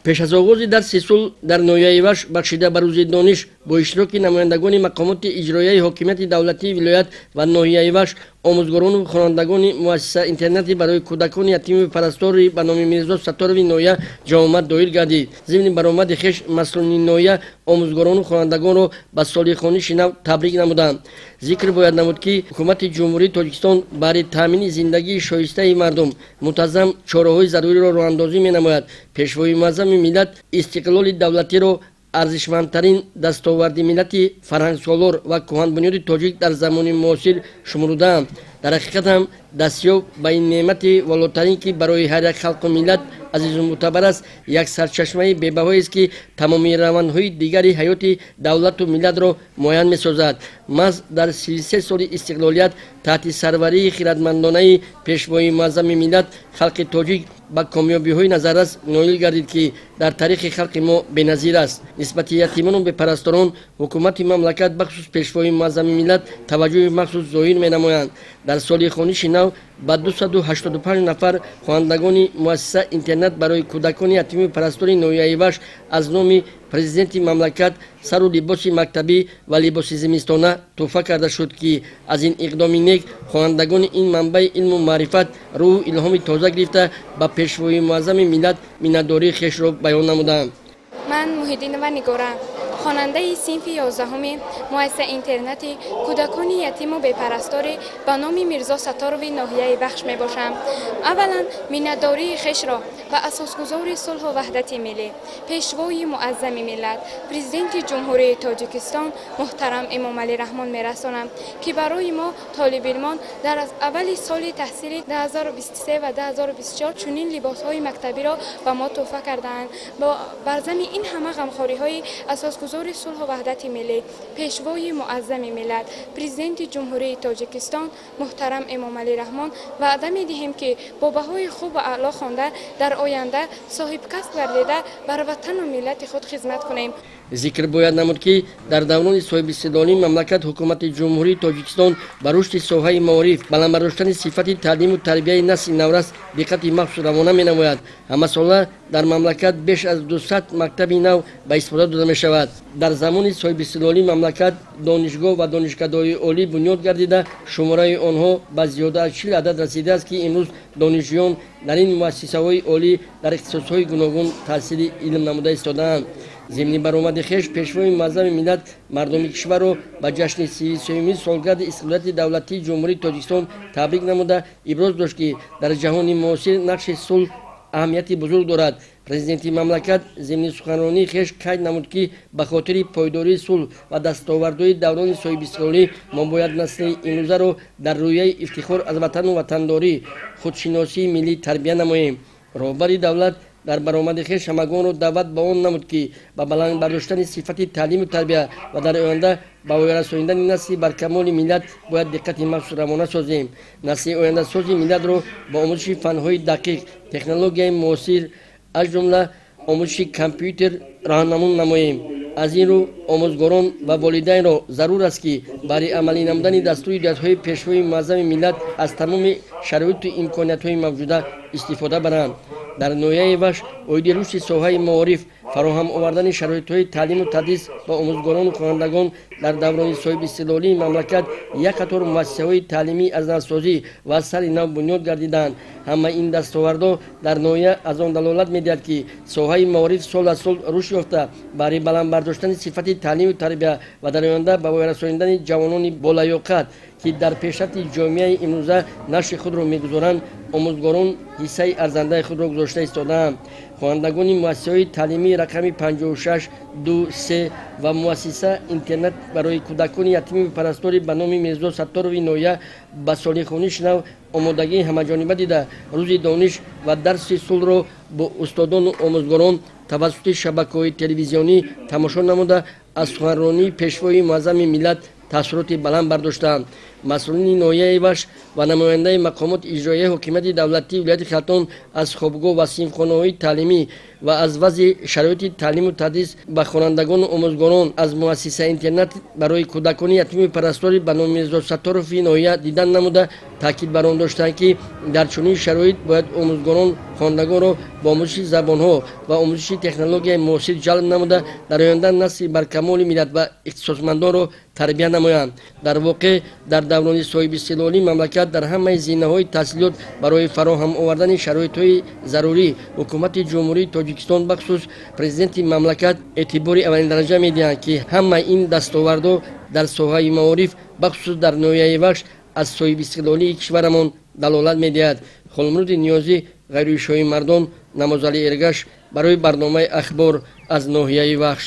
Пеш аз оғози дарси сулҳ дар ноҳияи Вахш, бахшида ба рӯзи дониш, бо иштироки намояндагони мақомоти иҷроияи ҳокимияти давлатии вилоят ва ноҳияи Вахш, омӯзгорону хонандагони муассиса интернатӣ барои кӯдакони ятиму парастори ба номи Мирзо Сатторови ноҳия ҷамъомад доир гардид. Зимни баромади хеш масъулини ноҳия омӯзгорону хонандагонро ба соли хониши нав табрик намуданд. Зикр бояд намуд, ки ҳукумати Ҷумҳурии Тоҷикистон баҳри таъмини зиндагии шоистаи мардум мунтазам чораҳои заруриро роҳандозӣ менамояд. Пешвои муаззами миллат истиқлоли давлатиро арзишмандтарин дастоварди миллати фарҳангсолор ва кӯҳанбунёди тоҷик дар замони муосир шумурдаанд. Дар ҳақиқат ҳам дастёб ба ин неъмати волотарин, ки барои ҳар як халқу миллат азизу мӯътабар аст, як сарчашмаи бебаҳоест, ки тамоми равандҳои дигари ҳаёти давлату миллатро муайян месозад. Маҳз дар 33 соли истиқлолият таҳти сарварии хиратмандонаи пешвои муаззами миллат халқи тоҷик ба комёбиҳои назаррас ноил гардид, ки дар таърихи халқи мо беназир аст. Нисбати ятимону бепарасторон ҳукумати мамлакат, бахусус пешвои муаззами миллат, таваҷҷӯҳи махсус зоҳир менамоянд. Дар соли хониши нав ба 285 нафар хонандагони муассиса интернат барои кӯдакони ятиму парастори ноҳияи Вахш аз номи президенти мамлакат сару либоси мактабӣ ва либоси зимистона тӯҳфа карда шуд, ки аз ин иқдоми нек хонандагони ин манбаи илму маърифат рӯҳу илҳоми тоза гирифта, ба пешвои муаззами миллат миннатдории хешро баён намуданд. Ман Муҳиддинова Нигора, хонандаи синфи 11-уми муассиса интернати кӯдакони ятиму бепарасторӣ ба номи Мирзо Сатторови ноҳияи Вахш мебошам. Аввалан, миннатдории хешро ба асосгузори сулҳу ваҳдати миллӣ, пешвои муаззами миллат, президенти Ҷумҳурии Тоҷикистон муҳтарам Эмомалӣ Раҳмон мерасонам, ки барои мо толибилмон дар аввали соли таҳсили 2023 ва 2024 чунин либосҳои мактабиро ба мо тӯҳфа кардаанд. Бар зами ин ҳама ғамхориҳои асосгузори сулҳу ваҳдати миллӣ, пешвои муаззами миллат, президенти Ҷумҳурии Тоҷикистон муҳтарам Эмомалӣ Раҳмон ваъда медиҳем, ки бо баҳои хуб ва аъло хонда, дар оянда соҳибкасб гардида, бар ватану миллати худ хизмат кунем. Зикр бояд намуд, ки дар даврони соҳибистиқлолии мамлакат ҳукумати Ҷумҳурии Тоҷикистон ба рушди соҳаи маориф, баланд бардоштани сифати таълиму тарбияи насли наврас диққати махсус равона менамояд. Ҳамасола дар мамлакат беш аз 200 мактаби нав ба истифода дода мешавад. Дар замони соҳибистиқлолии мамлакат донишгоҳ ва донишкадаҳои олӣ бунёд гардида, шумораи онҳо ба зиёда аз 40 адад расидааст, ки имрӯз донишҷӯён дар ин муассисаҳои олӣ дар ихтисосҳои гуногун таҳсили илм намуда истодаанд. Зимни баромади хеш пешвои муаззами миллат мардуми кишварро ба ҷашни 33-юми солгарди истиқлолияти давлатии Ҷумҳурии Тоҷикистон табрик намуда, иброз дошт, ки дар ҷаҳони муосир нақши сулҳ аҳамияти бузург дорад. Президенти мамлакат зимни суханронии хеш қайд намуд, ки ба хотири пойдории сулҳ ва дастовардҳои даврони соҳибистиқлолӣ мо бояд насли имрӯзаро дар рӯҳияи ифтихор аз ватану ватандорӣ, худшиносии миллӣ тарбия намоем. Роҳбари давлат дар баромади хеш ҳамагонро даъват ба он намуд, ки ба баланд бардоштани сифати таълиму тарбия ва дар оянда ба воя расонидани насли баркамоли миллат бояд диққати махсус равона созем. Насли ояндасози миллатро ба омӯзиши фанҳои дақиқ, технологияи муосир, аз ҷумла омӯзиши компютер роҳнамун намоем. Аз ин рӯ омӯзгорон ва волидайнро зарур аст, ки барои амалӣ намудани дастури ҳидоятҳои пешвои муаззами миллат аз тамоми шароиту имкониятҳои мавҷуда истифода баранд. Дар ноҳияи Вахш оиди рушди соҳаи маориф, фароҳам овардани шароитҳои таълиму тадрис ба омӯзгорону хонандагон дар даврони соҳибистиқлолии мамлакат як қатор муассисаҳои таълимӣ аз навсозӣ ва аз сари нав бунёд гардиданд. Ҳамаи ин дастовардҳо дар ноҳия аз он далолат медиҳад, ки соҳаи маориф сол аз сол рушд ёфта, барои баланд бардоштани сифати таълиму тарбия ва дар оянда ба воя расонидани ҷавонони болаёқат, ки дар пешрафти ҷомеаи имрӯза нақши худро мегузоранд, омӯзгорон ҳиссаи арзандаи худро гузошта истодаанд. Хонандагони муассисаҳои таълимии рақами 56, 2, 3 ва муассиса интернат барои кӯдакони ятиму парастори ба номи Мирзо Сатторови ноҳия ба соли хониши нав омодагии ҳамаҷониба дида, рӯзи дониш ва дарси сулҳро бо устодону омӯзгорон тавассути шабакаҳои телевизионӣ тамошо намуда, аз суханронии пешвои муаззами миллат Таассуроти баланд бардоштанд. Масъулини ноҳияи Вахш ва намояндаи мақомоти иҷроияи ҳокимияти давлатии вилояти Хатлон аз хобгоҳ ва синфхонаҳои таълимӣ ва аз вазъи шароити таълиму тадрис ба хонандагону омӯзгорон аз муассисаи интернат барои кӯдакони ятиму парасторӣ ба номи Мирзо Сатторови ноҳия дидан намуда, таъкид бар он доштанд, ки дар чунин шароит бояд омӯзгорон хонандагонро ба омӯзиши забонҳо ва омӯзиши технологияи муосир ҷалб намуда, дар оянда насли баркамоли миллат ва ихтисосмандонро тарбия намоянд. Дар воқеъ, дар даврони соҳибистиқлолии мамлакат дар ҳамаи зинаҳои таҳсилот барои фароҳам овардани шароитҳои зарурӣ ҳукумати Ҷумҳурии Тоҷикистон, бахусус президенти мамлакат, эътибори аввалиндараҷа медиҳанд, ки ҳамаи ин дастовардҳо дар соҳаи маориф, бахусус дар ноҳияи Вахш, аз соҳибистиқлолии кишварамон далолат медиҳад. Холмуроди Ниёзӣ, Ғайруи Шоҳимардон, Намозали Эргаш барои барномаи Ахбор аз ноҳияи Вахш.